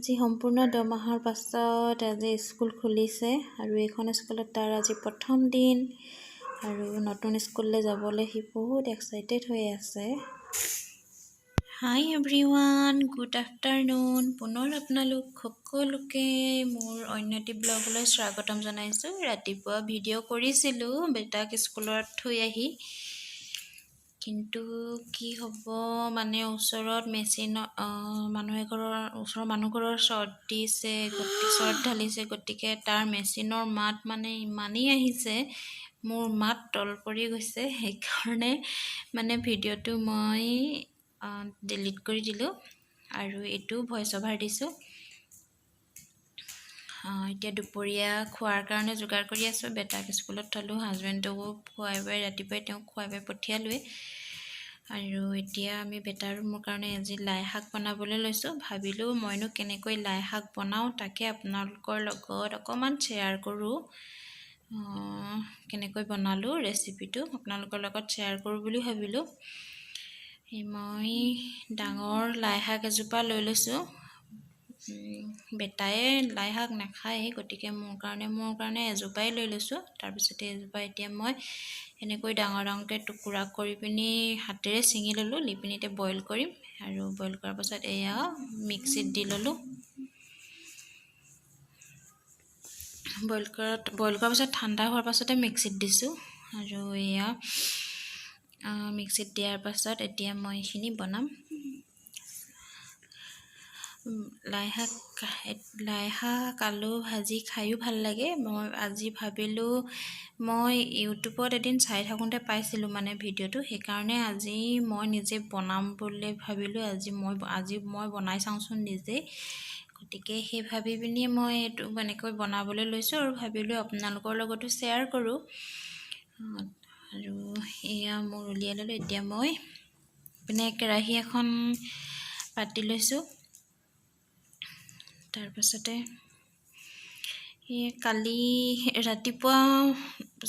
আজি সম্পূৰ্ণ 2 মাহৰ পাছত আজি স্কুল খুলিছে আৰু এইখন স্কুলত তাৰ আজি প্ৰথম দিন আৰু নতুন স্কুললৈ যাবলৈ সি বহুত এক্সাইটেড হৈ আছে। Hi everyone, good afternoon. পুনৰ আপোনালোক সকলোকে মোৰ অন্য এটি ব্লগলৈ স্বাগতম জনাইছোঁ। ৰাতিপুৱা ভিডিঅ' কৰিছিলোঁ বেটাক স্কুলত থৈ আহি, কিন্তু কি হ'ব, মানে ওচৰত মেচিনৰ মানুহ এঘৰৰ ওচৰৰ মানুহ ঘৰৰ শ্বৰ্ট দিছে, গতিকে শ্বৰ্ট ঢালিছে। গতিকে তাৰ মেচিনৰ মাত মানে ইমানেই আহিছে, মোৰ মাত তল পৰি গৈছে। সেইকাৰণে মানে ভিডিঅ'টো মই ডিলিট কৰি দিলোঁ আৰু এইটো ভইচ অভাৰ দিছোঁ। এতিয়া দুপৰীয়া খোৱাৰ কাৰণে যোগাৰ কৰি আছোঁ। বেটাক স্কুলত থ'লোঁ, হাজবেণ্ডকো খুৱাই বুৱাই ৰাতিপুৱাই তেওঁক খুৱাই বুৱাই পঠিয়ালোৱেই আৰু এতিয়া আমি বেটা আৰু মোৰ কাৰণে আজি লাই শাক বনাবলৈ লৈছোঁ। ভাবিলোঁ মইনো কেনেকৈ লাই শাক বনাওঁ, তাকে আপোনালোকৰ লগত অকণমান শ্বেয়াৰ কৰোঁ। কেনেকৈ বনালোঁ ৰেচিপিটো আপোনালোকৰ লগত শ্বেয়াৰ কৰোঁ বুলি ভাবিলোঁ। এই মই ডাঙৰ লাই শাক এজোপা লৈ লৈছোঁ। বেটায়ে লাই শাক নাখায়, গতিকে মোৰ কাৰণে এজোপাই লৈ লৈছোঁ। তাৰপিছতে এজোপা এতিয়া মই এনেকৈ ডাঙৰ ডাঙৰকৈ টুকুৰা কৰি পিনি হাতেৰে ছিঙি ল'লোঁ। লৈ পিনি এতিয়া বইল কৰিম আৰু বইল কৰাৰ পাছত এয়া মিক্সিত দি ল'লোঁ। বইল কৰাৰ পাছত ঠাণ্ডা হোৱাৰ পাছতে মিক্সিত দিছোঁ আৰু এয়া মিক্সিত দিয়াৰ পাছত এতিয়া মই এইখিনি বনাম। লাই শাক আলু ভাজি খায়ো ভাল লাগে। মই আজি ভাবিলোঁ, মই ইউটিউবত এদিন চাই থাকোঁতে পাইছিলোঁ মানে ভিডিঅ'টো, সেইকাৰণে আজি মই নিজে বনাম বুলি ভাবিলোঁ। আজি মই বনাই চাওঁচোন নিজেই। গতিকে সেই ভাবি পিনি মই এইটো এনেকৈ বনাবলৈ লৈছোঁ আৰু ভাবিলোঁ আপোনালোকৰ লগতো শ্বেয়াৰ কৰোঁ। আৰু এয়া মোৰ উলিয়াই ল'লোঁ। এতিয়া মই পিনে কেৰাহী এখন পাতি লৈছোঁ। তাৰপাছতে এই কালি ৰাতিপুৱা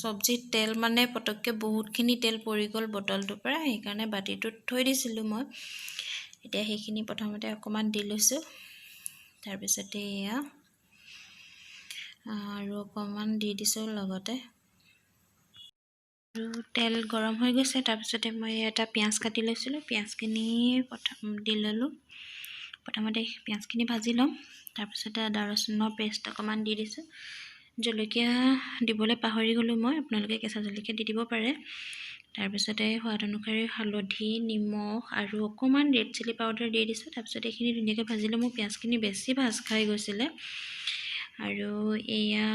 চব্জিত তেল মানে পটককৈ বহুতখিনি তেল পৰি গ'ল বটলটোৰ পৰা, সেইকাৰণে বাতিটোত থৈ দিছিলোঁ মই। এতিয়া সেইখিনি প্ৰথমতে অকণমান দি লৈছোঁ। তাৰপিছতে এয়া আৰু অকণমান দি দিছোঁ লগতে। আৰু তেল গৰম হৈ গৈছে। তাৰপিছতে মই এটা পিঁয়াজ কাটি লৈছিলোঁ, পিঁয়াজখিনি প্ৰথম দি ল'লোঁ। প্ৰথমতে পিঁয়াজখিনি ভাজি ল'ম। তাৰপিছতে আদা ৰচুনৰ পেষ্ট অকণমান দি দিছোঁ। জলকীয়া দিবলৈ পাহৰি গ'লোঁ মই, আপোনালোকে কেঁচা জলকীয়া দি দিব পাৰে। তাৰপিছতে সোৱাদ অনুসৰি হালধি, নিমখ আৰু অকণমান ৰেড চিলি পাউডাৰ দি দিছোঁ। তাৰপিছত এইখিনি ধুনীয়াকৈ ভাজিলোঁ। মোৰ পিঁয়াজখিনি বেছি ভাজ খাই গৈছিলে। আৰু এয়া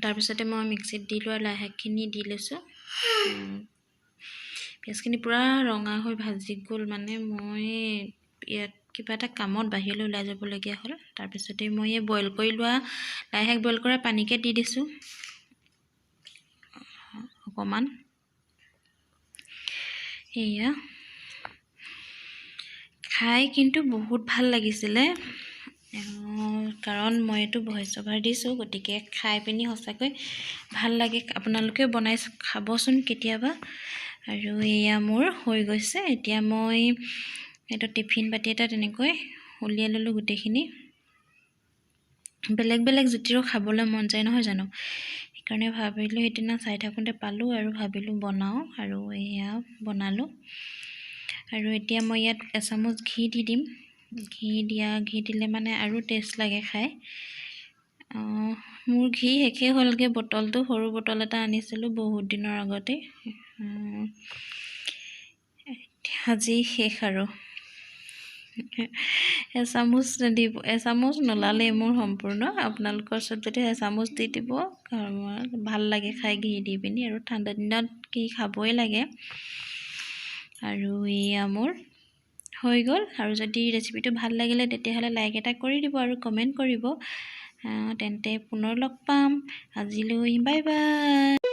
তাৰপিছতে মই মিক্সিত দি লোৱা লাই শাকখিনি দি লৈছোঁ। পিঁয়াজখিনি পূৰা ৰঙা হৈ ভাজি গ'ল, মানে মই ইয়াত কিবা এটা কামত বাহিৰলৈ ওলাই যাবলগীয়া হ'ল। তাৰপিছতে মই এই বইল কৰি লোৱা লাই শাক বইল কৰা পানীকে দি দিছোঁ অকণমান। এয়া খাই কিন্তু বহুত ভাল লাগিছিলে, কাৰণ মই এইটো ভইচ অভাৰ দিছোঁ, গতিকে খাই পিনি সঁচাকৈ ভাল লাগে। আপোনালোকেও বনাই খাবচোন কেতিয়াবা। আৰু এয়া মোৰ হৈ গৈছে। এতিয়া মই এইটো টিফিন বাতি এটা তেনেকৈ উলিয়াই ল'লোঁ গোটেইখিনি। বেলেগ বেলেগ জুতিৰো খাবলৈ মন যায়, নহয় জানো? সেইকাৰণে ভাবিলোঁ, সেইদিনা চাই থাকোঁতে পালোঁ আৰু ভাবিলোঁ বনাওঁ আৰু এয়া বনালোঁ। আৰু এতিয়া মই ইয়াত এচামুচ ঘি দি দিম। ঘি দিলে মানে আৰু টেষ্ট লাগে খাই। মোৰ ঘি শেষেই হ'লগৈ। বটলটো সৰু বটল এটা আনিছিলোঁ বহুত দিনৰ আগতে, আজি শেষ। আৰু এচামুচ দিব, এচামুচ নোলালেই মোৰ সম্পূৰ্ণ। আপোনালোকৰ ওচৰত যদি এচামুচ দি দিব, ভাল লাগে খাই ঘি দি পিনি। আৰু ঠাণ্ডা দিনত ঘি খাবই লাগে। আৰু এয়া মোৰ হৈ গ'ল। আৰু যদি ৰেচিপিটো ভাল লাগিলে, তেতিয়াহ'লে লাইক এটা কৰি দিব আৰু কমেণ্ট কৰিব। তেন্তে পুনৰ লগ পাম, আজিলৈ বাই বাই।